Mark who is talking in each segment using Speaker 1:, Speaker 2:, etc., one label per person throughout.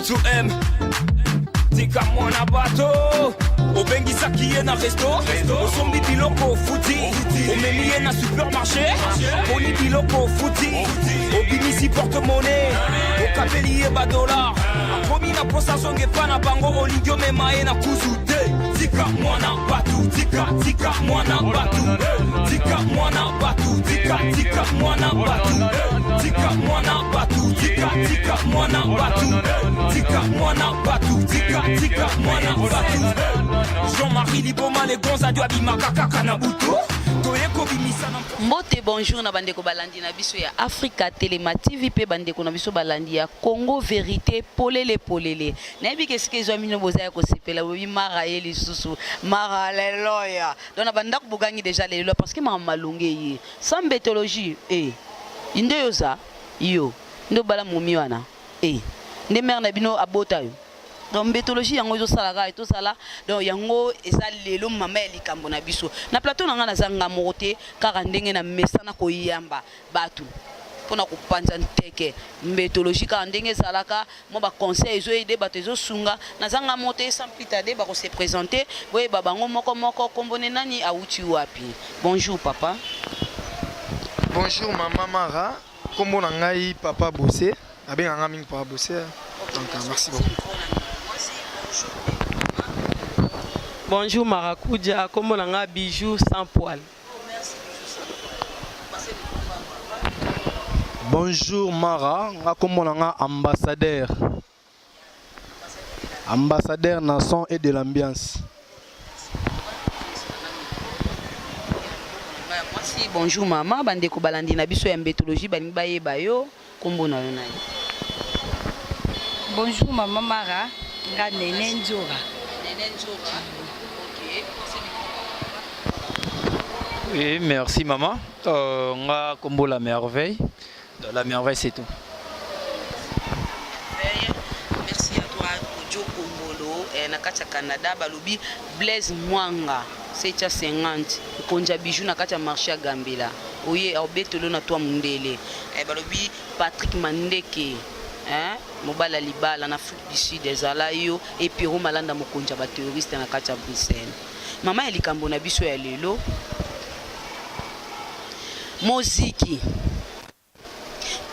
Speaker 1: M2M. Tika mwana bato obengisaki ye na resto, osombi biloko ofuti, omemi ye na supermarché, poni biloko ofuti, obimisi porte-monnaie, okabeli ye badolar, akomi na posa zonga epa na bango, olingi omema ye na kuzu te. Tika mwana bato, tika tika mwana bato, tika mwana bato, tika tika mwana bato, tika mwana bato, tika tika mwana bato, tika mwana bato, tika tika mwana bato. Jean-Marie Liboma le gonza dio abimaka kaka na butu, toye kobimisa na
Speaker 2: Mbote, bonjour na bandeko balandi na biso ya Africa Telema TV mpe bandeko na biso balandi ya Congo Vérité polele polele. Nayebi ke esika ezwami bino boza ya kosepela, boyebi Mara ye lisusu Mara, alleluia. Donc na bandako bogangi déjà lelo parce que makambo malonge ye sans mbetologie eh nde yo za yo nde obala momi wana eh nde mère na bino abota yo. Donc mbetologie yango ezosala kaka etosala. Donc yango eza lelo mama ya likambo na biso na plateau na ngai. Naza nga moko te, kaka ndenge na mesana koyamba bato mpona kopanza nteke mbetologie, kaka ndenge ezalaka mwa baconseil ezoaider bato, ezosunga. Naza nga moko te, sans plus tarder bakose présenter, boyeba bango moko moko, kombo ne nani, awuti wapi. Bonjour papa.
Speaker 3: Bonjour mama Mara, kombo na ngai Papa Bossé, babengaka mingi Papa Bossé. Donc merci beaucoup.
Speaker 4: Bonjour Marakuja, kombo na nga Bijou sans poil.
Speaker 3: Bonjour Mara, nga kombo na nga ambassadeur. Ambassadeur na son et de l'ambiance.
Speaker 2: Mwasi, bonjour mama. Bandeko balandi na biso ya mbetologie balingi bayeba yo, kombo na yo nani?
Speaker 5: Bonjour Mama Mara, nga Nene Nzora.
Speaker 2: Nene Nzora, ok.
Speaker 6: Oui, merci maman. Nga kombo La Merveille. La Merveille, c'est tout.
Speaker 2: Merci à toi Ojo Kongolo na kati ya Canada. Balobi Blaise Mwanga setia 50, mokonzi ya bijou na kati ya marché ya Gambela, oye aobetelo na twa mundele. Balobi Patrick Mandeke, mobali ya libala na Afrique du Sud, ezala yo e Pierrot Malanda, mokonzi ya baterroriste na kati ya Bruxelles. Mama ya likambo na biso ya lelo, moziki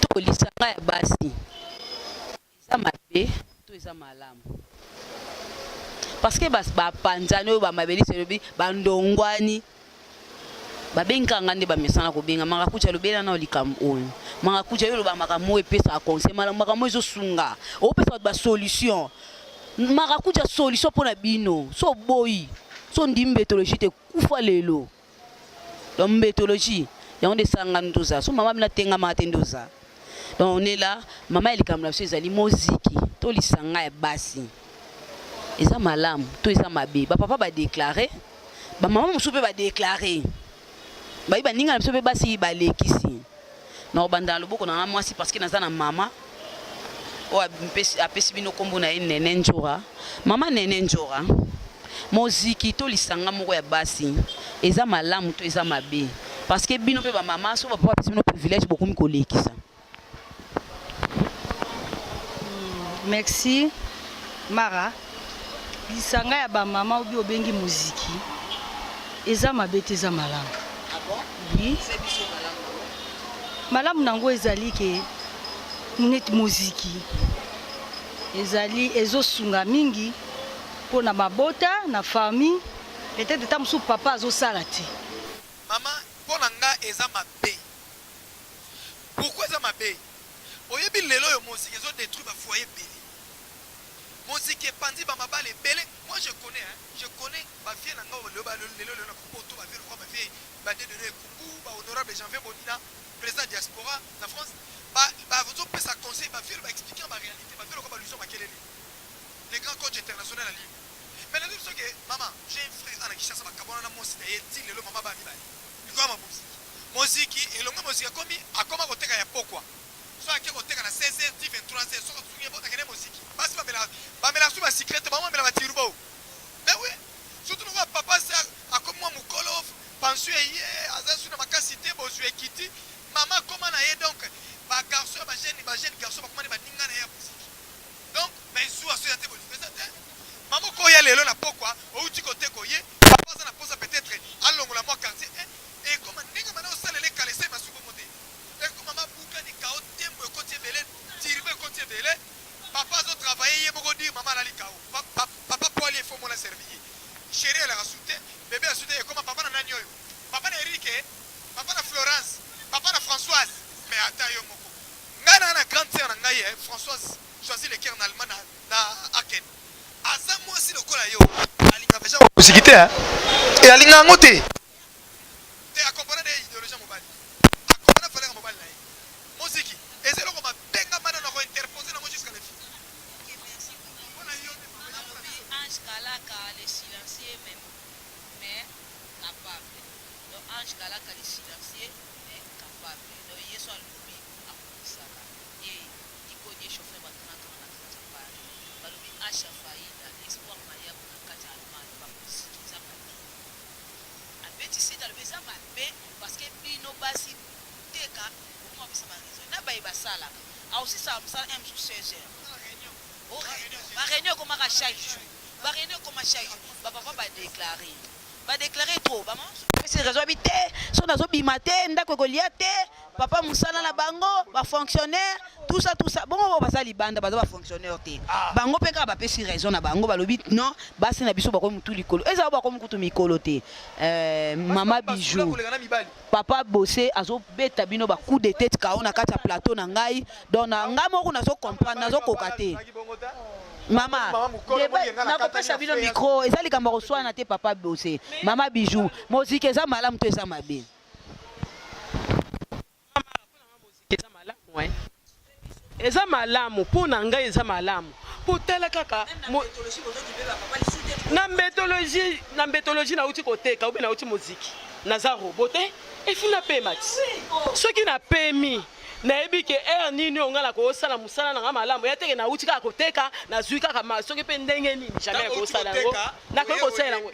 Speaker 2: to lisanga ya basi eza mabe to eza malamu? Parce que bapanzani oyo bamabelisi elobi bandongwani babengaka nga nde bamesana kobenga Marakuja. Alobela nao likambo oyo. Marakuja, yo oloba makambo oyo epesaka conseil, makambo oyo ezosunga, opesa bato basolution. Marakuja, solution mpo na bino so oboyi, so ndimi mbetologie te, kufa lelo. Donc mbetologie yango nde esanga nde toza so mama bino atengamaka te nde oza. Donc on est là, mama ya likambo na biso ezali moziki to lisanga ya basi eza malamu to eza mabe. Bapapa badéclarer, bamama mosusu mpe badéclarer, bayi baninga na biso mpe basi balekisi. Na kobanda na loboko na nga mwasi, parce que naza na mama oyo apesi bino nkombo na ye Nene Nzora. Mama Nene Nzora, moziki to lisanga moko ya basi eza malamu to eza mabe? Parce que bino mpe bamama, so bapapa bapesi bino privilège, bokomi kolekisa.
Speaker 5: Merci Mara. Lisanga ya bamama obi obengi moziki eza mabe te, eza malamu.
Speaker 2: Ah bon?
Speaker 5: Oui. Malamu nango ezali ke neti moziki ezali ezosunga mingi mpona mabota na famille. Peut-être ata mosusu papa azosala te.
Speaker 3: Mama, mpo na nga eza mabe. Pourquoi eza mabe? Oyebi lelo oyo moziki ezodétruire bafoyer ebele, moziki epandi bamabala ebele. Moi je connais, hein, je connais bavieux na nga oyo lelo lelo lelo na poto, bavieux lokwa bavieux badedeno ekungu, bahonorable Janvier Bonina, président diaspora na France, bazopesa conseil, bavieux baexpliquer baréalité, bavieux lokwa balusion makelele, le grand coach international à Lille. Mais nayebi biso ke mama, j'ai un frère ana Kinshasa, bakabwana na mwasi na ye ti lelo, mama ba mibale likolo ya moziki. Moziki elongo, moziki akomi akoma koteka ya pokwa, so ake koteka na 16 h ti 23 h, soki asungi ye akende moziki. Basi bamelaka su basucré te, bango bamela baturbo. Mais oui, surtout lokola papa se akomi mwa mokolo, pension eye, aza su na makasi te, bozwi ekiti, mama akoma na ye. Donc bagarçon ya bajeune, bajeune garçon bakomani baninga na ye ya moziki. Donc mais Chéri alaka su te, bebe asu te, ekoma papa na nani oyo? Papa na Eric eh? Papa na Florence, papa na Françoise, mais ata yo moko. Ngai na na grande sœur na ngai eh, Françoise Choisis le cœur na Allemagne na, na Aachen. Aza mwasi lokola yo, alinga deja moziki te eh? E alinga yango te. Te a comprendre nde ideologie ya mobali. A comprendre valeur ya mobali na ye. Moziki eza eloko mabe nga bana nako interposer nango jusqu'à l'infini.
Speaker 2: Ok merci beaucoup. Alobi Ange Kalaka le silencieux mais mais capable. Donc Ange Kalaka le silencieux mais capable. Donc ye so alobi akokisaka. Et Nikodie chauffeur ba grand grand na kati ya Paris. Balobi Asha Faida espoir Mayabu na kati ya Allemagne ba moziki eza mabe. Abeti sete alobi eza mabe parce que bino basi teka bokoma kopesa ba raison na baye basalaka akosisaka mosala un mosusu 16 heures oh, ba réunion ekomaka chaque jour ba réunion ekoma chaque jour ba papa ba déclarer ba déclarer trop ba mama pesi raison abi te so nazobima te ndako ekolia te papa mosala na bango ba fonctionnaire tout ça tout ça bongo bao baza libanda baza ba fonctionnaire te ah. bango mpe kaka bapesi raison na bango balobi non basi na biso bakomi mutu likolo ezala bakomi kutu mikolo te euh, mama bijou papa bose azobeta bino ba coup de tête kao na kati ya plateau na ngai donc na ngai moko nazo comprendre nazokoka te mama nakopesa bino micro eza likambo ya koswana te papa bose mama bijou moziki eza malamu to eza mabe
Speaker 4: Eza malamu hein. Eza malamu mpo na ngai eza malamu mpo tala kaka na mbetologie na mbetologie nauti koteka obe nauti moziki naza robot te efi napema ti soki napemi nayebi ke heure nini oyo ngai nakosala mosala na ngai malamu ya teke nauti kaka koteka nazwi kaka soki mpe ndenge nini jamais nakosala yango nakoki kosalela yango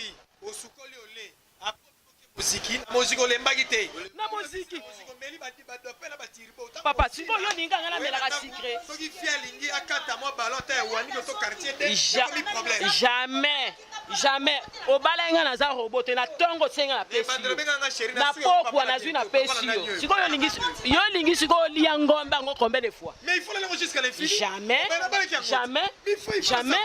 Speaker 3: Moziki na moziki olembaki te.
Speaker 4: Na moziki.
Speaker 3: Omeli ba ba dope na ba turbo.
Speaker 4: Papa sikoyo yo olingi nga namelaka sucre.
Speaker 3: Soki fille alingi akata mwa ballon ta ya wani to quartier te.
Speaker 4: Ekomi problème. Jamais. Jamais obalaki nga naza robot te na tongo otie nga na pesi yo na pokwa nazwi na pesi yo sikoyo olingi yo olingi sikoyo olia ngombe yango combien de fois
Speaker 3: Mais il faut aller jusqu'à l'infini.
Speaker 4: Jamais. Jamais. Jamais.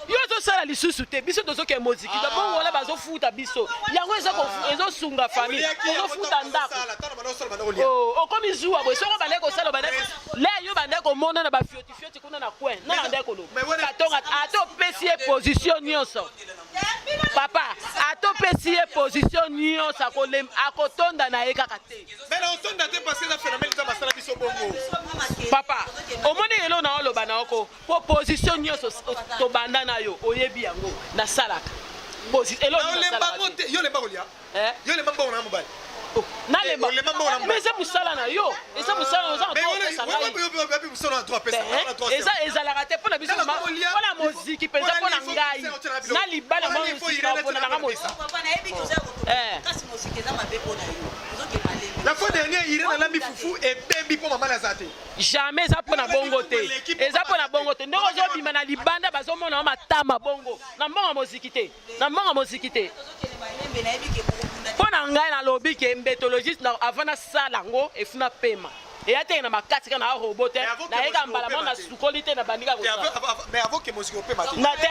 Speaker 4: Yo ozosala lisusu te biso tozokende moziki ah. bongo wana bazofuta biso yango eza ah. ezosunga famille ozofuta ndako oh, okomi zuwa boye soki obandaki kosala obandaki le yo bandaki komona na bafiotifioti kuna na coin na bandaki koloba katonga ata opesi ye position nyonso papa ata opesi ye position nyonso akotonda na ye kaka te
Speaker 3: Mais na otonda te parce que eza phénomène nzambe asala biso bongo.
Speaker 4: Papa, omoni elo na oloba na oko po position nyonso tobanda na yo oyebi yango nasalaka.
Speaker 3: Position elo nasalaka. Te yo lemba kolia. Eh? Yo lemba mbongo na mobali.
Speaker 4: Oh, nalemba mais eza mosala na yo eza mosala oza na droit opesa ngai eza ezalaka te mpo na biso mpo na moziki mpenza mpo na ngai na libala mwa moziki na opona nanga moziki
Speaker 3: La fois dernière, Irène alambi fufu ebebi mpo mama naza te.
Speaker 4: Jamais eza mpo na bongo te. Eza mpo na bongo te. Ndenge ozobima na libanda bazomona yo matama bongo. Na mbongo moziki te. Na mbongo moziki te. Mpo na ngai nalobi ke mbetologiste avant nasala yango efuna pema. Eya te na makasi kaka na robot te. Nayeka mbala moko nasukoli te nabandi kaka kosala.
Speaker 3: Mais avant que moziki opema te.
Speaker 4: Na te.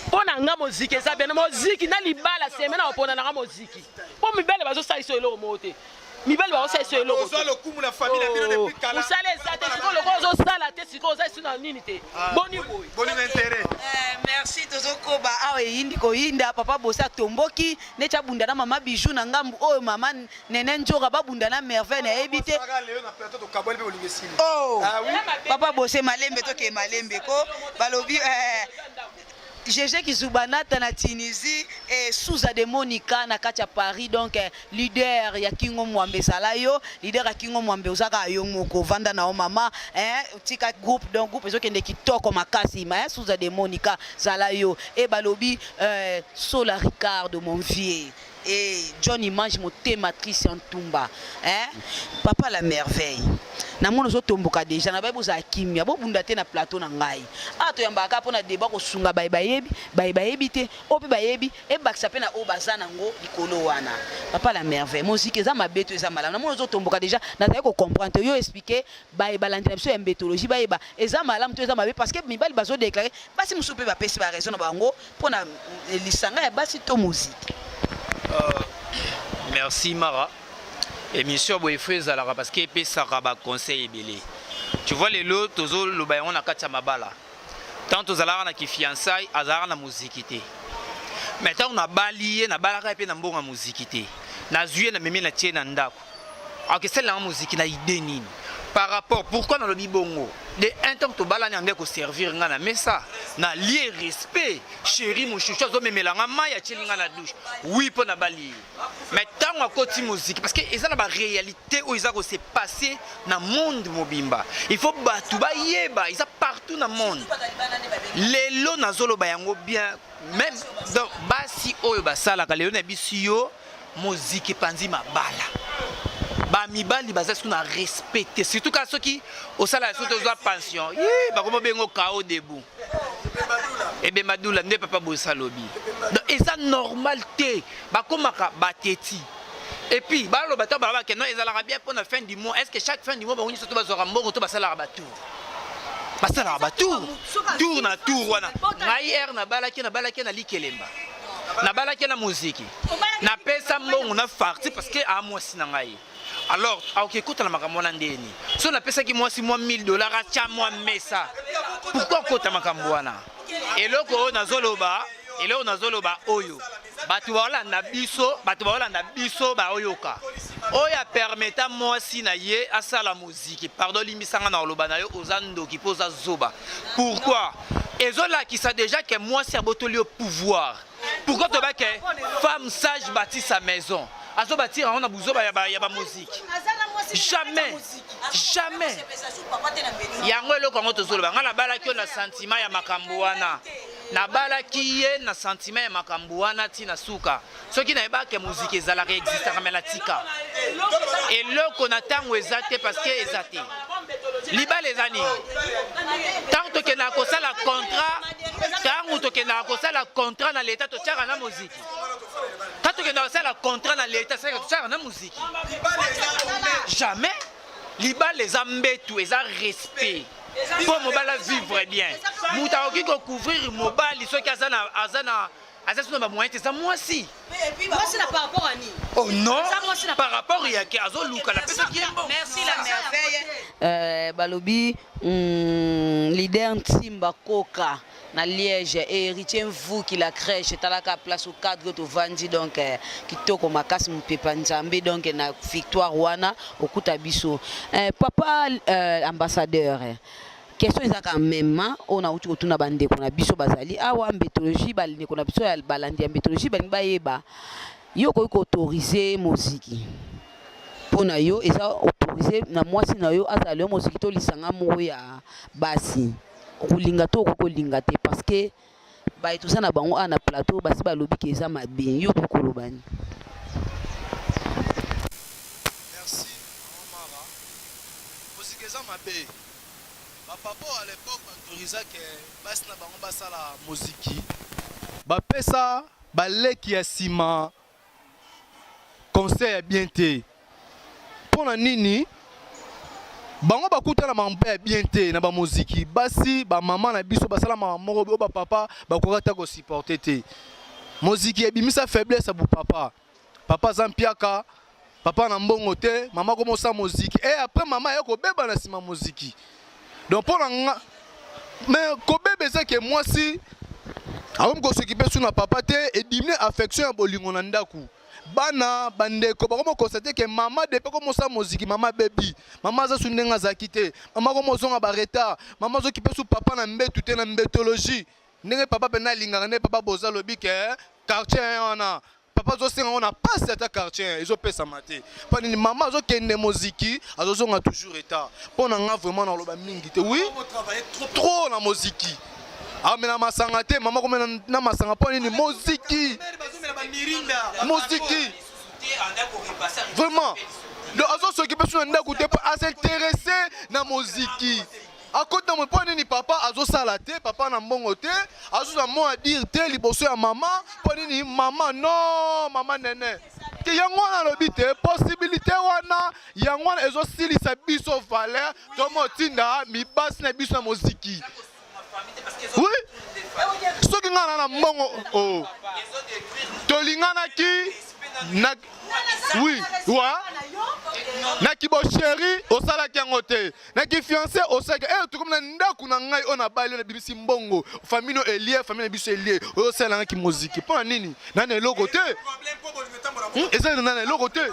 Speaker 4: Mpo na nga moziki eza bien. Moziki na libala seme na opona na nga moziki. Mpo mibali bazosalisa yo eloko moko te. Mibali bazosalisa yo eloko te.
Speaker 3: Ozwa lokumu na famille na bino depuis kala.
Speaker 4: Mosala eza te sikoyo lokola ozosala te sikoyo oza lisusu na nini te.
Speaker 3: Ah,
Speaker 4: Boni boye.
Speaker 3: Boni na intérêt.
Speaker 2: Eh, merci tozokoba awa eyindi koyinda papa bosi atomboki neti abunda na mama bijou na ngambu oyo mama nene njoka babunda na merveille nayebi te oh,
Speaker 3: ah
Speaker 2: papa bose malembe tokee malembe ko balobi eh, GG Kizubanata na Tunisie et Souza de Monica na kati ya Paris donc eh, leader ya Kingo Mwambe zala yo leader ya Kingo Mwambe ozaka yo moko vanda na yo mama eh tika groupe donc groupe ezokende kitoko makasi ma eh, Souza de Monica zala yo et balobi euh, Sola Ricardo mon vieux. Eh, John Image motema Christian Ntumba eh? Papa la merveille namoni ozotomboka deja na baye bozala kimia bobunda te na plateau na ngai awa toyambaka kaka mpo na debat kosunga baye bayebi baye bayebi te oyo mpe bayebi ebakisa mpe na oyo baza nango likolo wana papa la merveille moziki eza mabe to eza malamu namoni ozotomboka deja nazali kocomprendre te yo explike baye balandi na biso ya mbetologie bayeba eza malamu to eza mabe parce que mibali bazodeklare basi mosusu mpe bapesi baraison na bango mpo na eh, lisanga ya basi to moziki
Speaker 6: euh, merci mara émission boye fo ezalaka parce que epesaka baconseil ebele tu vois lelo tozoloba yango na kati ya mabala ntango tozalaka na kifiançai azalaka na moziki te mais ntango nabali ye nabalaka ye mpe na mbongo ya moziki te nazwi ye namemi na tie na ndako akesalela nga moziki na idée nini par rapport pourquoi nalobi bongo de un temps tobalani ande koservir nga na mesa na lie respect chéri mosusu azomemela nga mai atieli nga na douche oui mpo nabali ye mais ntango akoti moziki parce que eza na baréalité oyo eza kose passe na monde mobimba il faut bato bayeba eza partout na monde lelo nazoloba yango bien même donc basi oyo basalaka lelo na biso yo Moziki epanzi mabala. Ba mibali baza su na respect te surtout ka soki osala soki tozwa pension ye bakomo bengo kao debout ebemba dula nde papa bosa alobi donc eza normal te bakomaka bateti et puis baloba ntango balobaka non ezalaka bien mpo na fin du mois est ce que chaque fin du mois bango nyonso to bazwaka mbongo to basalaka batour basalaka batour tour na tour wana ngai ere nabalaki nabalaki na likelemba nabalaki na moziki napesa mbongo na farti parce que a mwasi na ngai alors akoki ekota na makambo wana ndeni so napesaki mwasi mwa 1000 dollar atya mwa mesa pourkui akota makambo wana eloko oyo nazoloba eloko nazoloba oyo bato baolanda biso bato baolanda biso baoyoka oyo apermeta mwasi na ye asala moziki pardon limbisanga na koloba na yo oza ndoki mpo oza zoba pourquoi ezolakisa déjà ke mwasi abotoli yo pouvoir pourquoi toba ke femme sage bâtit sa maison azobatira yango na buzoba ya bamoziki jamais jamais yango eloko yango tozoloba ngai nabalaki yo na sentiment ya makambo wana nabalaki ye na sentiment ya makambo wana ti na suka soki nayebaka moziki ezalaka existaka me natika eloko na ntango eza te parce que eza te libala eza nini ntango tokendaka kosala contrat ntango tokendaka kosala contrat na leta totyaka na moziki ntango tokendaka kosala contrat na leta totyaka na moziki jamais libala eza mbetu eza respect mpo mobali avivre bien moto akoki kocouvrir mobali soki aza na aza na aza sino ba moyen te eza mwasi
Speaker 5: mwasi na par rapport à nini
Speaker 6: oh non par rapport ya ke azoluka napesaki ye mbongo
Speaker 2: merci la merveille euh, balobi mm, leader ntimba koka na liège et héritier mvuki la crèche talaka place au cadre tovandi donc eh, kitoko makasi mopepa nzambe donc na victoire wana okuta biso eh, papa euh, ambassadeur eh, Question eza kaka mema oyo nauti kotuna bandeko na biso bazali awa mbetologie, bandeko na biso ya balandi ya mbetologie balingi bayeba yo okoki koautorize moziki mpo na yo eza autorise na mwasi na yo azala yo moziki to lisanga moko ya basi okolinga to okoki kolinga te parce que baye toza na bango awa na plateau basi balobi ke eza mabe yo okoki koloba nini?
Speaker 7: Merci maman Mara. Moziki eza mabe. Ba papa oyo à l'epoque ba autorisa que basi na bango basala moziki, bapesa ba leki ya sima conseil ya bien te. Pona nini? Bango bakuta na makambo ya bien te na ba moziki. Basi ba mama na biso basala makambo moko oyo ba papa bakoka ata ko supporter te. Moziki ebimisa faiblesse ya bupapa. Papa aza mpiaka, papa na mbongo te, mama akoma osala moziki. Et après mama aye kobeba na sima moziki. Donc mpo na nga mais kobeba eza ke mwasi akomi kosokipe su na papa te, edimine affection ya bolingo na ndako. Bana bandeko bakomi konstate ke mama depuis akomi osala moziki mama abebi, mama aza su ndenge azalaki te, mama akomi ozonga ba retard, mama azokipe su papa na mbetu te na mbetologie. Ndenge papa pena alingaka nde papa boza alobi ke quartier wana papa azosenga ngo na pasi ata quartier ezopesama te mpo nini mama azokende moziki azozonga toujours retard mpo na nga vraiment naloba mingi te oui trop na moziki. Amela masanga te, mama komela na masanga mpo nini? Moziki. Moziki. Vraiment. Donc azo s'occuper sur ndako te mpo as'intéresser na moziki. Akoti na mpo nini? Papa azosala te, papa na mbongo te, azozwa mot à dire te liboso ya mama. Mpo nini? Mama non, mama nene te. Yango wana alobi te possibilité wana, yango wana ezosilisa biso valeur. Tomotinda mibasi na biso na moziki. Oui, soki ngai na na mbongo, oh. Tolinganaki na oui wa na kibo chéri, osalaki yango te, na kifiancé osalaki e. Tokomi na ndako na ngai oyo nabali, oyo nabimisi mbongo, famille no elie, famille na biso elie, oyo osalelangaki moziki mpo na nini? Nani eloko te, eza nani eloko te.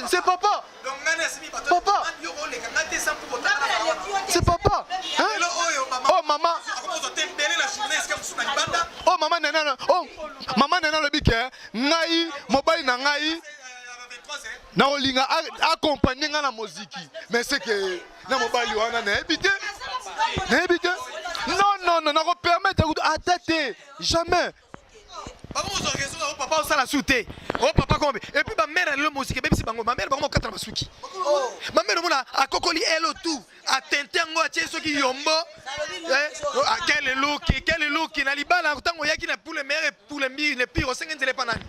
Speaker 7: C'est papa, papa, c'est papa, hein? Oh mama, oh mama nene, oh mama nene alobi ke ngai mobali na ngai nakolinga accompagne ngai na moziki, mais c'est que na mobali wana nayebi te, nayebi te. Non, non, non, nakopermettre kutu ata te, jamais.
Speaker 3: Bakomozwa raison na papa osala su te, o papa kombe. Et puis bamère lelo, moziki ebebisi bango. Bamère bango mokata na basuki. Bamère omona akokoli elo tu atente yango, atie soki yombo. Quel luki, quel luki na libala! Ntango oyaki na pour le meilleur et pour le le pire, osenge nzela epa nani?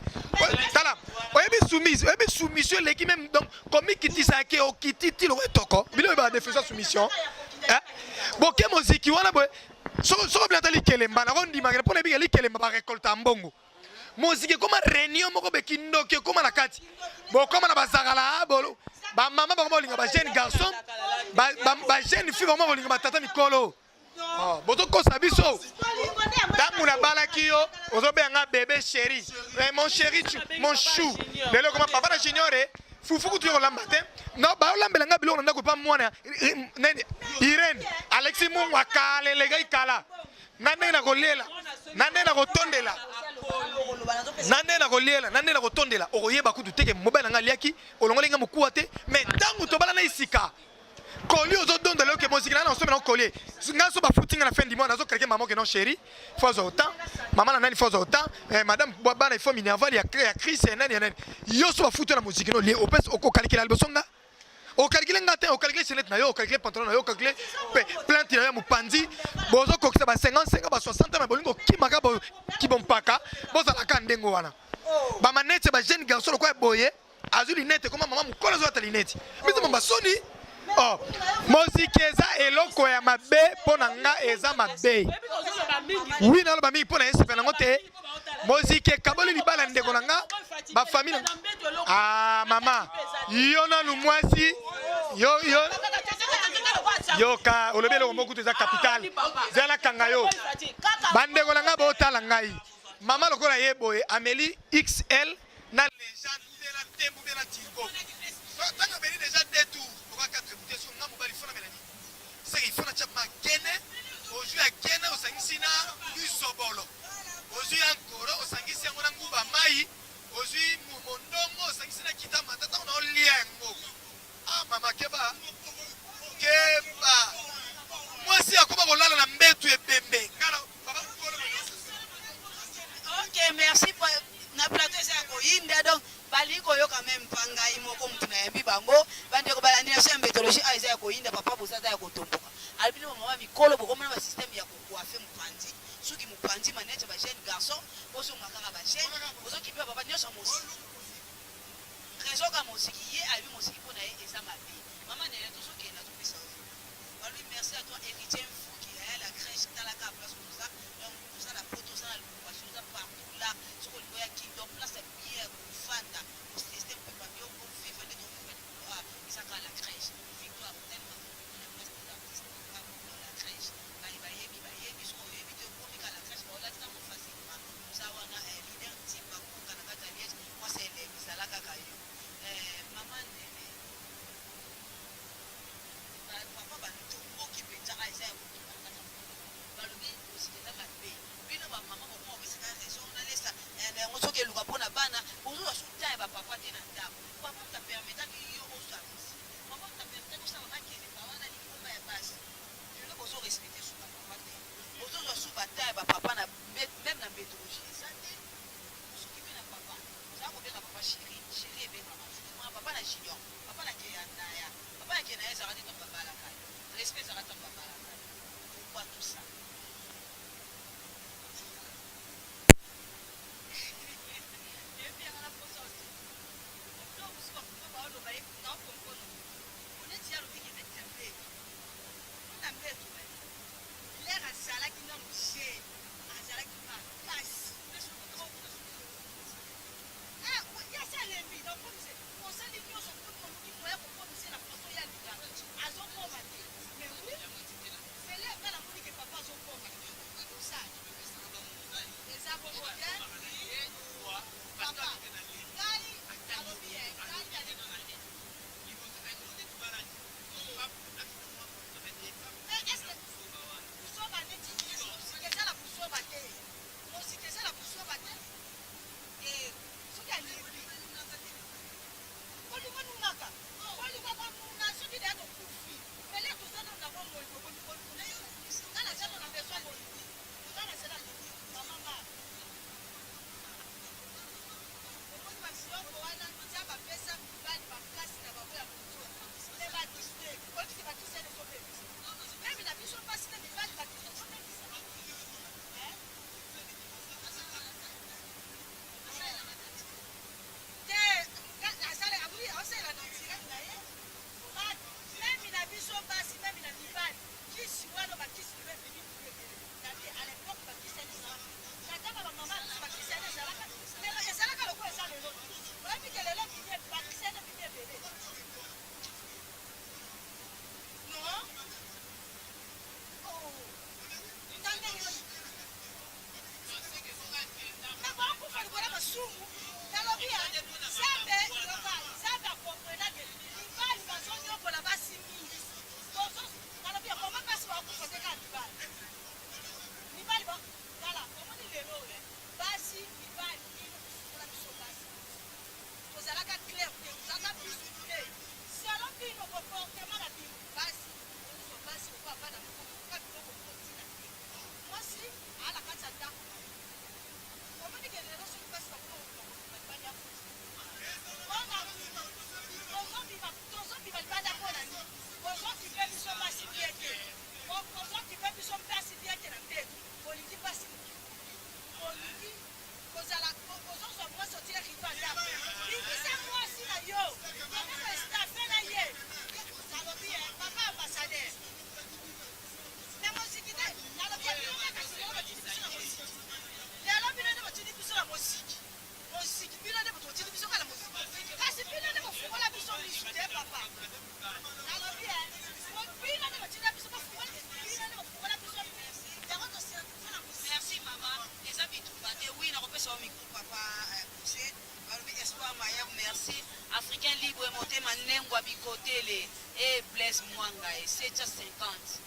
Speaker 3: Tala, oyebi soumise, oyebi soumission eleki même. Donc komikitisa yake, okiti ti loko etoko bilo oyeba définition soumission. Boke moziki wana boye, soko bila ata likelemba, nakondimaka mpo nayebika likelemba barécolter ya mbongo. Moziki ekóma réunion moko bekindoki, ekóma na kati, bokóma na bazakala bolo. Bamama bango bakolinga bajeune garçon, bajeune fille bango bakolinga batata mikolo. Bozokosa biso. Ntango nabalaki yo, ozobenga bébé, chéri, mon chéri, mon chou. Lelo ekoma papa na junior. Fufu kutu yo kolamba te. No baolambela nga biloko na ndako epa mwana nani, Irene Alexi Mungu akala elegai kala. Na ndenge na kolela, na ndenge na kotondela, na ndenge na koliela, na ndenge na kotondela, okoyeba kutu teke mobali na nga aliaki olongoli nga mokuwa te. Mais ntango tobala na esika koli ozodondela oke moziki na nasomela okolie nga so bafuti nga na fin du mois, nazokalike mama oke non chéri, faut azwa autant, mama na nani, faut azwa autant, madame bana, il faut minerval ya crise ya nani ya nani. Yo so bafuti na moziki no lie, opesa okokalikela liboso nga, okalikile nga te, okalikile chaînette na yo, okalikile pantalon na yo, okalikile plante na yo ya mopanzi. Bozokokisa ba 55, ba 60, na bolingo okimaka kibompaka. Bozalaka ndenge wana, bamaneti ya bajeune garçon lokola boye, azwi linete koma mama mokolo, azolata linete biso mamba soni. Oh, moziki eza eloko ya mabe mpo na nga, eza mabe. Oui, naloba mingi mpo na ye, sepela yango te. Moziki ekaboli libala, ndeko na nga, bafamille. Ah mama, yo nanu mwasi, yo yo yoka, olobi eloko moko kutu eza capital. Zala kanga yo. Bandeko na nga, botala ngai, mama lokola ye boye, ameli XL na légende ou bien na tembo ou bien na turbo. Ntango ameli déjà deux tours oka 4 bouteilles, so nga mobali fo namela nini? Seke il faut natia makene. Ozwi ya kene, osangisi na lisobolo, ozwi ya nkoro, osangisi yango na nguba mai, ozwi mondongo, osangisi na kitamata. Ntango na olia yango, ah mama, keba, keba. Mwasi akoma kolala na mbetu ebembe. Ngana papa mokolo.
Speaker 2: Ok, merci. Na plateau eza ya koyinda, donc balingi koyoka meme mpa ngai moko mutu nayambi bango. Bandeko balandi na biso ya mbetologie, awa eza ya koyinda. Papa boza aza ya kotomboka, alobi no bamama mikolo bokomona basystème ya kocoiffer mopanzi, suki mopanzi, manete ya bajeune garçon, bozonga kaka bajeune, bozokipe papa nyonso mosiki, raison ka mosiki. Ye ayebi mosiki mpo na ye eza mabe. Mama Nele, tozokende, azopesa yo. Balobi merci à toi, héritier Mfuki aya la crèche. Talaka place toza, donc oza na Poto, oza na Lubumbashi, oza partout là. Soki olingi oya Kin, donc place ya bien ya kofanda, kotester mpepa bio, ovivre nde tovivre likolo a, eza kaka la crèche Victoire Hotel na place des artistes dans la crèche. Baye bayebi, bayebi. Soki oyebi te, okomi kaka la crèche, baolatisa yango facilement. Oza wana leader Ntimba Kuka na kati ya Liège, mwasi elengi, zala kaka yo. Mama Nene, papa batomboki mpenza, a eza ya kotonga na kati ya mokolo. Balobi moziki eza mabe. Bino bamama bokoma kopesaka raison nalesa na yango soki eluka mpona. Motema Nengwa Bikotele eh Blaise Mwanga eh 750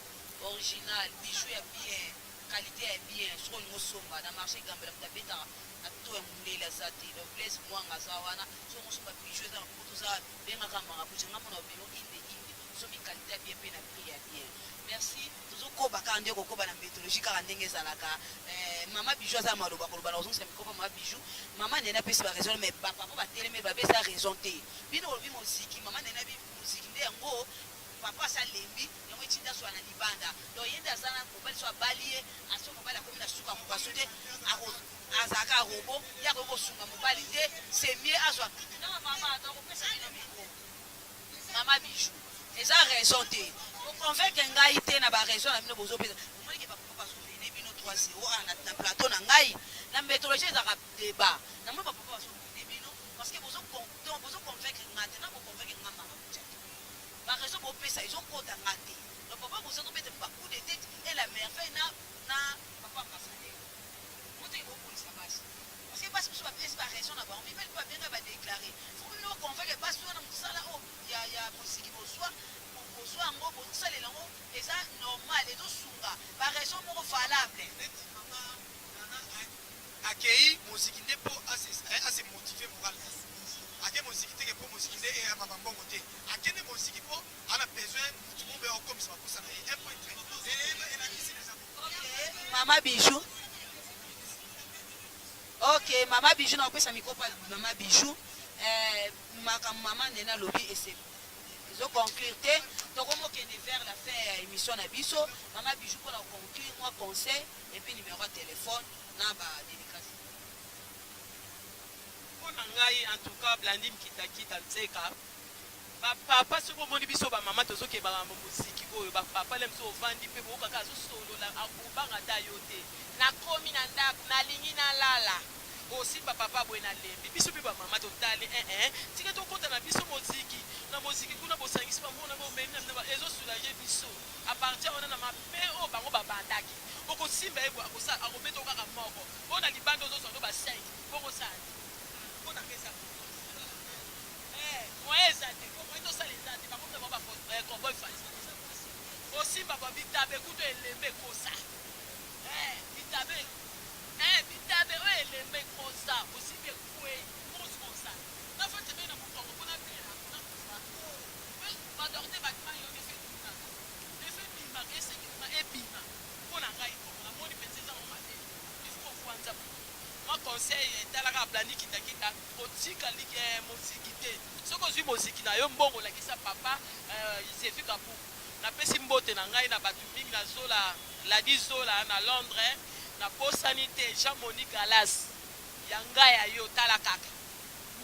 Speaker 2: original bijoux ya bien qualite ya bien soki olingi osomba na marche gambela moto abetaka na to ya mundele aza te donc Blaise Mwanga aza wana soki olingi osomba bijoux eza na poto oza benga kaka Maracuja nga mona obino inde inde osombi qualite ya bien pe na prix ya bien merci tozokoba kaka nde kokoba na metologie kaka ndenge ezalaka eh, mama bijou aza maloba koloba na kozongisa micro mama bijou mama nene apesi ba raison mais ba papa batelemi babe eza raison te bino olobi moziki mama nene abi moziki nde yango papa asi alembi yango etindi azwa na libanda donc ye nde aza na mobali so abali ye aso mobali akomi na suka akoka te azalaka robo ye akoki kosunga mobali te c'est mieux azwa non mama nakopesa bino micro mama bijou eza raison te boconvaincre ngai te na baraison na bino bozopesa omoni ke bapapa bazomene bino 3 0 ah, na plateau na ngai na méthodologie ezalaka débat namoni bapapa bazomene bino parce que bozoconvaincre nga te na boconvaincre nga mama kutia te baraison bopesa ezokota nga te donc papa boza kobeta bacoup de tête et la merveille na na papa ambassadeur moteki bopolisa basi parce que basi mosusu bapesi baraison na bango mibali mpe babenga badéclare faut bino boconvaincre basi wana mosala oyo ya ya mosiki bozwa bozwa yango bosalela yango eza normal ezosunga baraison moko valable.
Speaker 3: Neti mama nana akei moziki nde mpo ase motive moral ake moziki teke mpo moziki nde eyamba bambongo te akende moziki mpo ana besoin mutu moko ya kokomisa baposa na ye un point trait elakisi deja.
Speaker 2: Mama bijou ok mama bijou nakopesa micro pa mama bijou eh, makambo mama nene alobi ese ezo conclure te tokomokende vers la fin ya émission na biso mama bijou mpona conclure mwa conseil et puis numéro ya téléphone na ba dédicace.
Speaker 4: Mpo na ngai en tout cas Blandine Kitakita Nzeka ba papa soki omoni biso ba mama tozokeba makambo moziki oyo ba papa le mosusu ovandi mpe boyokaka azosolola akobanga ata yo te nakomi na ndako nalingi nalala osimba papa boye nalembi biso mpe ba mama totali eh eh tika tokota na biso moziki na moziki kuna bosangisi bamona bomemi na bino ezosoulage biso a partir wana na mabe oyo bango babandaki okosimba ye boye akosala akobeta yo kaka moko mpo na libanda ozozwa no ba 5 bongo osala nini mpo na nga eza moyen eza te po moyen tosala eza te bango mpe bango ba cowboy fati osimba ba bitabe kutu elembe ekosa bitabe bitabe oyo elembe ekosa osimbi ekwei bongo sikoyo osala na fati ebei na mokongo mpo nabela nakufa badorte bato yo efe ebimaka efe ebimaka eseki ebima mpo na ngai bongo namoni mpenza eza ngo mabe il faut kwanza mwa conseil etalaka Blandi Kitakita kotika moziki te soki ozwi moziki na yo mbongo olakisa papa Zefi Kapuku napesi mbote na ngai na bato mingi na Zola Ladi Zola na Londres nabosani te Jean Monique Galas ya ngai ya yo tala kaka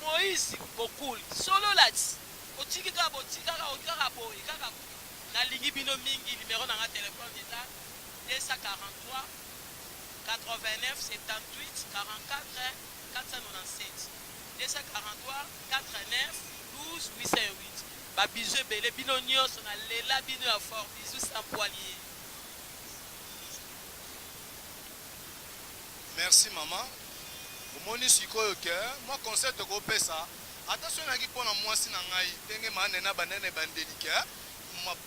Speaker 4: Moïse Bokul solola ti otiki kaka botikaka kaka boye kaka boye nalingi bino mingi numero na nga telefone eza 243 89 78 44 497 243 49 12 808 ba bisous ebele bino nyonso na lela bino ya fort bisous sans poilier.
Speaker 7: Merci maman omoni sikoyo ke mwa conseil tokopesa ata soki nayaki mpo na mwasi na ngai ndenge ma nene abandaki na ebandeli ke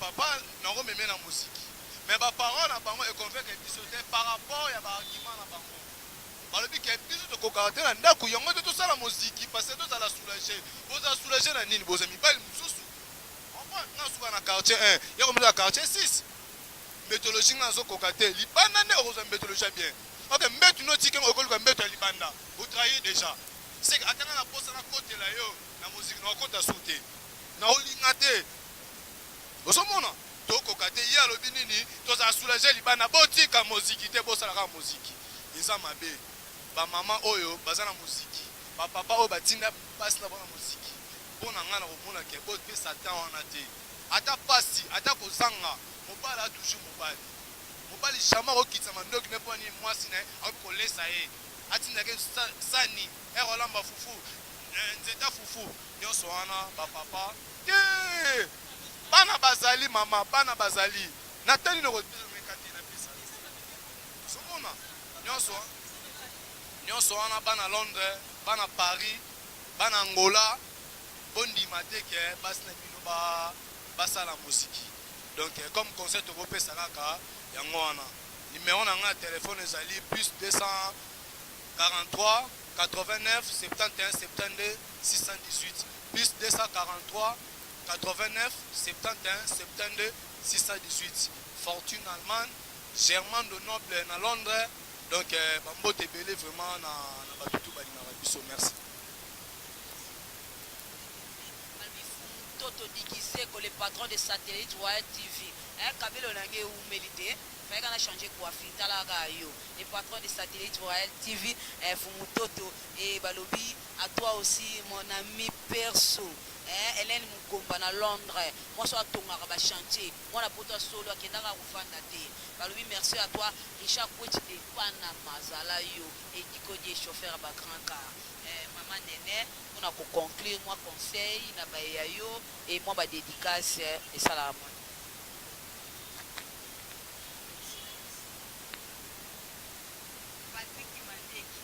Speaker 7: papa nakomeme na moziki mais ba parents na bango e convaincre biso te par rapport ya ba argument na bango balobi ke biso tokokaka te na ndako yango te tosala moziki parce que tozala soulage bozala soulage na nini boza mibali mosusu comprendre nga suka na quartier 1 ya komela quartier 6 mbetologie nga nazokoka te libanda nde okozwa mbetologie ya bien ok mbetu no otiki yango okoluka mbetu ya libanda otrahir déjà seke ata nga na posa nakotela yo na moziki nakokota su te naolinga te ozomona tokoka te ye alobi nini tozala soulage libanda botika moziki te bosala kaka moziki eza mabe bamama oyo baza na moziki bapapa oyo batinda basi na bango na moziki mpo na ngai nakomona ke bopesa temps wana te ata pasi ata kozanga mobali a toujours mobali mobali jamais akokitisa mandoki ne mpo nini mwasi na ye akoki kolesa ye atindaki sani ere olamba fufu nzeta fufu nyonso wana bapapa te bana bazali mama bana bazali natali nakotemeka te napesa ozomona nyonso nyonso wana bana Londres bana Paris bana Angola. Bondima te ke basi na bino ba basala moziki. Donc comme conseil tokopesa kaka yango wana. Numero na nga ya telephone ezali plus 243 89 71 72 618 plus 243 89 71 72 618 Fortune Allemagne Germando Noble na Londres donc ba mbote ebele vraiment na na batu tout balingaka biso merci.
Speaker 2: Balobi Fumu Toto Dikizeko le patron de satellite Royal TV eh kabelo na ngai ewumeli te fallait kaka na changer coiffure tala kaka yo le patron de satellite Royal TV eh Fumu Toto et balobi à toi aussi mon ami perso eh Helène Mugomba na Londres mwasi oyo atongaka ba chantier mwana poto ya solo akendaka kofanda te balobi merci à toi Richard Kweti de Panama zala yo et Diko Die chauffeur ya ba grand car eh maman Nene pona ko conclure mwa conseil na baye ya yo et mwa ba dedicace esalaka mwa bien.
Speaker 5: Patrick Mandeki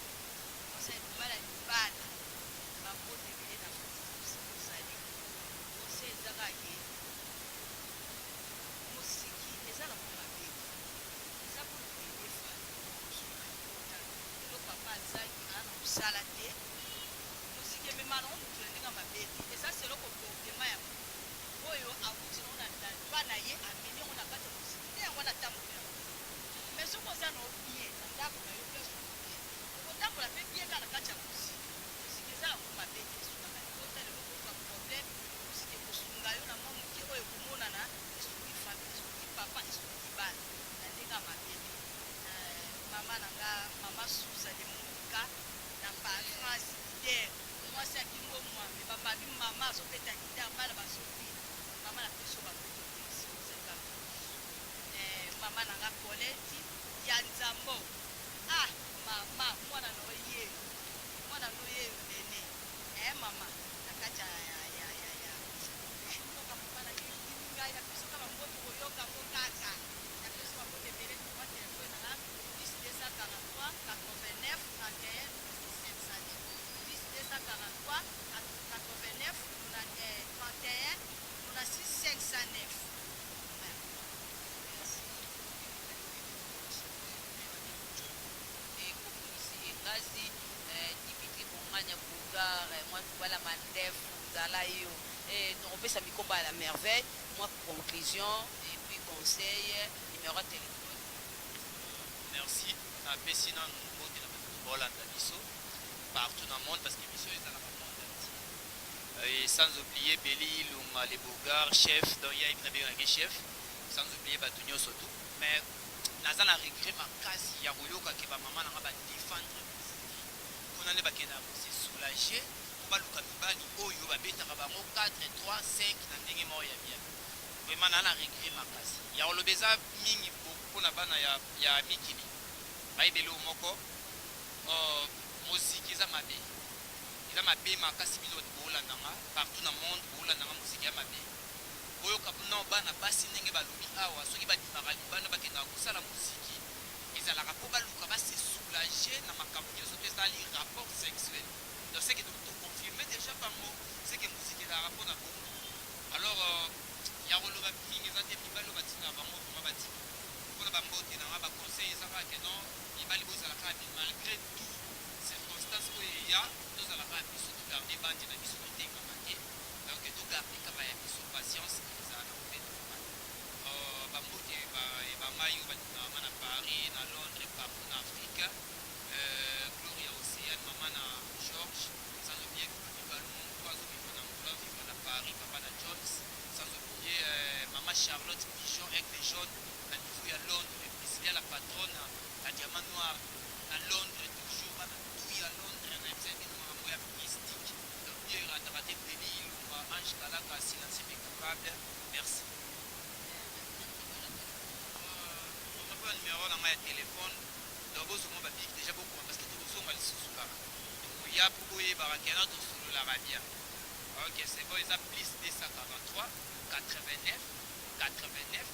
Speaker 5: conseil mobali ya libala ba mbote ebele na bisika ozali conseil eza kaka ke moziki eza nango mabe te eza pona ko aider famille kosunga libota lelo papa azangi aza na mosala te moziki ememaka nango mutu na ndenge ya mabe te eza selon comportement ya mutu oyo awuti nango na epa na ye amemi yango na kati ya moziki nde yango wana atambola yango mais soki oza na yo bien na ndako na yo place oza bien okotambola pe bien kaka na kati ya moziki moziki eza yango mabe te esungaka libota lelo okozwa problème moziki ekosunga yo na mwa moke oyo ekomonana esungi famille esungi papa esungi bana na ndenge ya mabe te euh, mama na nga mama Suza de Monica na Paris France leader mwasi ya kingo mwambe bababi mama azobeta guitare bana bazobina mama na biso babote merci ozali ba eh, mama na nga Colette ya Nzambo ah mama mwana na yo yeyo mwana no yeyo nene eh mama na kati ya ya ya ya ya eh mboka mama na ngai ekimi ngai na biso kaka mbote koyoka ngo kaka na biso bambote ebele mwa telefone na nga plus 243 89 31 709 plus 243 89 31 96 509.
Speaker 2: Engazi Dimitri Bonganya Bogar mwa tubala mandefu zala yo tokopesa mikomba ya la merveille mwa conclusion et puis conseil numéro ya téléphone.
Speaker 6: Merci napesi nanu mbote na bato baolanda biso partout na monde parce que biso ezalaka monde entier et sans oublier Beli Ilunga le Bogar chef donc ya na bengaki chef sans oublier bato nyonso tout mais naza na regret makasi ya koyoka ke ba mama na nga ba defendre miziki kuna nde bakendaka ko se soulager po baluka mibali oyo babetaka bango 4 3 5 na ndenge moko ya bien vraiment na na regret makasi ya koloba eza mingi mpona bana ya, ya mikili bayeba eloko moko moziki eza mabe eza mabe makasi bino bato boolanda nga partout na monde boolanda nga moziki ya mabe boyoka no bana basi ndenge balobi awa soki babimaka libanda bakendaka kosala moziki ezalaka mpo baluka ba se soulager na makambo nyonso to ezali rapport sexuel. Donc c'est que toconfirme déjà bango c'est que moziki ezalaka mpona bongo. Alors ya koloba mingi eza te mibali oyo batindaka bango vraiment batika mpona bambote na nga baconseil eza kaka ke non mibali bozala kaka bi malgré tout circonstance oyo eya tozala kaka biso togarde bandi na biso totekama te donc togarde kaka ya biso patience ezala na kobeta mobali bambote bangai oyo balingaka nga na Paris na Londres partout na Afrique Gloria Oceane mama na Georges sans oublier Papi Balungu azovivre na Angola vivre na Paris papa na Jones sans oublier mama Charlotte Pigeon aigle jaune na niveau ya Londres Priscilla la patronne la diamant noir na Londres toujours bana tout ya Londres na yebisa bino makambo ya mystique donc Dieu erataka te Beli Ilunga Ange Kalaka silencieux mais capable merci. Mpona numero na ngai ya telefone donc bozwa mwa babiki deja bokoma parce que tokozonga lisusu kaka tokoya mpo boyebaka kena tosololaka bien. Ok c'est bon eza plus 243 89 89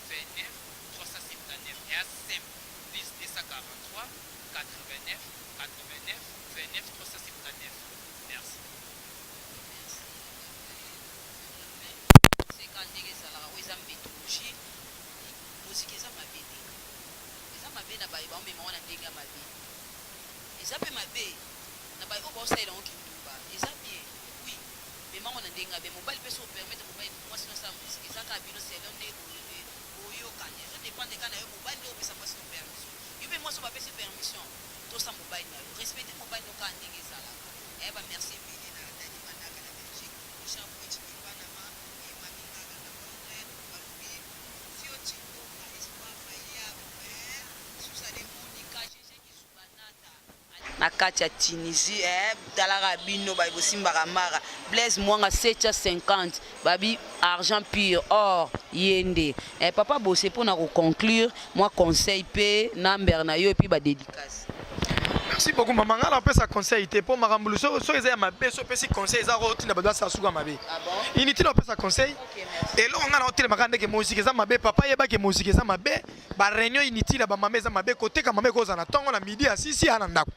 Speaker 6: 29 379 eya simple plus 243 89 89 29 379 merci.
Speaker 2: ndenge ya bien. Mobali pe soki o permettre mobali mwasi no asala moziki eza kaka bino selon nde boyokani, ezo dependre kaka na yo mobali nde opesa mwasi no permission. Yo pe mwasi oyo bapesi permission tosa mobali na yo, respecter mobali no kaka ndenge ezalaka. Eh ba merci ebele na Dany Manaka na Belgique, Richard Bwitch de Panama et Mami Ngaga na Londres, balobi Fio Tshimboka Espoir Fayabu eh Susane Monica Gege Kizubanata na kati ya Tunisie eh talaka bino baye bosimbaka mara Blaise Mwanga 750 babi argent pur or yende eh papa Bosse pona ko conclure mwa conseil pe number na yo et puis ba dedicace.
Speaker 3: Merci beaucoup maman nga napesa conseil te mpo makambo luso soki eza ya mabe so opesi conseil eza kotinda bato basala suka mabe ah bon? Inutile opesa conseil. Okay, eloko nga naotelemaka ndeke moziki eza mabe papa yebake moziki eza mabe ba réunion inutile ya bamama eza mabe koteka mama ekozala na ntongo na midi asisi ya na ndako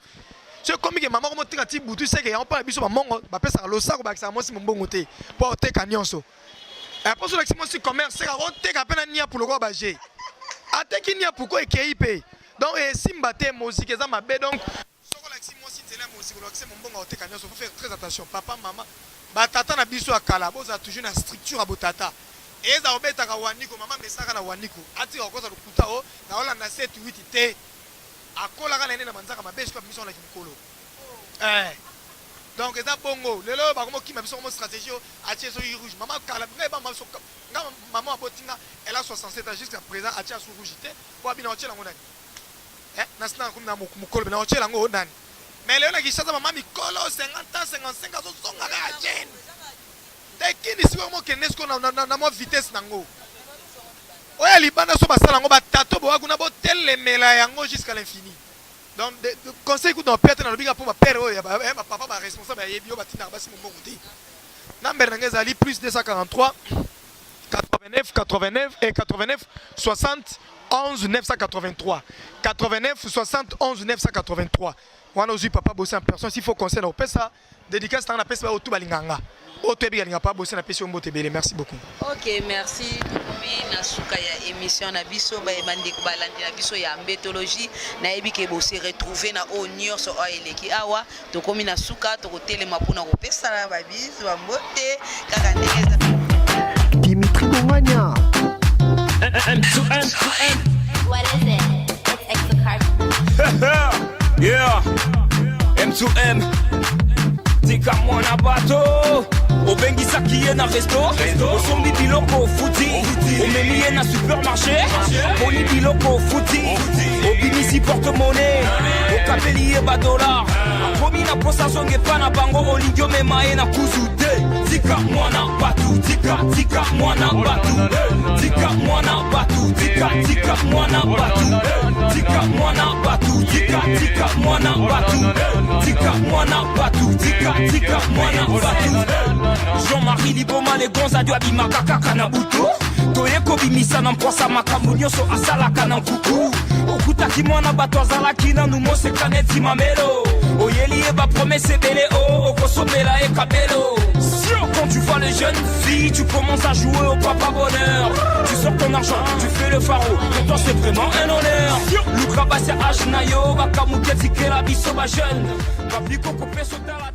Speaker 3: so ekomi ke mama komoteka ti butu seke yango mpo na biso bamongo bapesaka losako bakisaka mwasi mombongo te mpo oteka nyonso mpo so olakisi mwasi commerce seke akoteka mpe na niapu lokola baje ateki niapu ko ekei mpe donc esimba te moziki eza mabe donc soki olakisi mwasi nzela ya moziki olakisi mombongo akoteka nyonso. Faut faire très attention papa mama batata na biso ya kala bozala toujours na structure ya botata eza kobetaka waniko mama mesaka na waniko atika kokosa lokuta o naolanda 7 8 te akolaka na ye nde na manzaka mabe soki abimisi wana kimokolo eh donc eza bongo lelo oyo bakomi okima biso komo stratégie oyo atie soki rouge mama kala ngai ba mama nga mama aboti nga elle a 67 ans jusqu'à présent atie asu rouge te po abina otiela yango nani eh nasi na komi na mokolo na otiela yango nani mais lelo na Kinshasa mama mikolo 50 ans 55 azozonga kaka jeune te kini sikoyo mokende sikoyo na mwa vitesse nango oyo ya libanda so basala yango batato boya kuna botelemela yango jusqu'à l'infini. Donc conseil kutu na père te nalobi kaka mpo bapere oyo ya bapapa baresponsable ayebi oyo batindaka basi mombongo te. Number na ngai ezali plus 243 89 89 et 89 60 11 983 89 60 11 983 wana ozwi papa bosi en personne. S'il faut conseil na kopesa dédicace nanga napesi baoyo tu balingaka nga oyo toyebi kalinga papa bosi napesi yo mbote ebele. Merci beaucoup.
Speaker 2: Ok, merci. Tokomi na suka ya émission na biso baye bandeko balandi na biso ya mbetologie nayebi ke bose retrouver na oyo nyonso oyo eleki awa. Tokomi na suka, tokotelema mpona kopesana babizu bambote kaka ndenge eza.
Speaker 8: Dimitri Bongania.
Speaker 1: M to M to M.
Speaker 9: What is it? It's exocarp.
Speaker 1: Yeah. M to M. Tika mwana bato obengisaki ye na resto osombi biloko ofuti omemi ye na supermarché aponi biloko ofuti obimisi porte-monnaie okabeli ye badolar akomi na posa azonga epa na bango olingi omema ye na kuzu te. Tika mwana batu tika tika mwana batu tika mwana batu tika tika mwana batu tika mwana batu tika tika mwana batu tika mwana batu tika tika mwana batu. Jean-Marie Liboma le gonza dio abimaka kaka na butu toye kobimisa na mposa makambo nyonso asalaka na nkuku okutaki mwana bato azalaki nanu moseka neti mamelo oyeli ye bapromese ebele o okosombela ye kabelo. Quand tu vois les jeunes filles, tu commences à jouer au papa bonheur. Tu sors ton argent, tu fais le pharaon. Pour toi c'est vraiment un honneur. Luka basi âge na yo, bakamuke tikela biso ba jeune. Papi koko peso tala.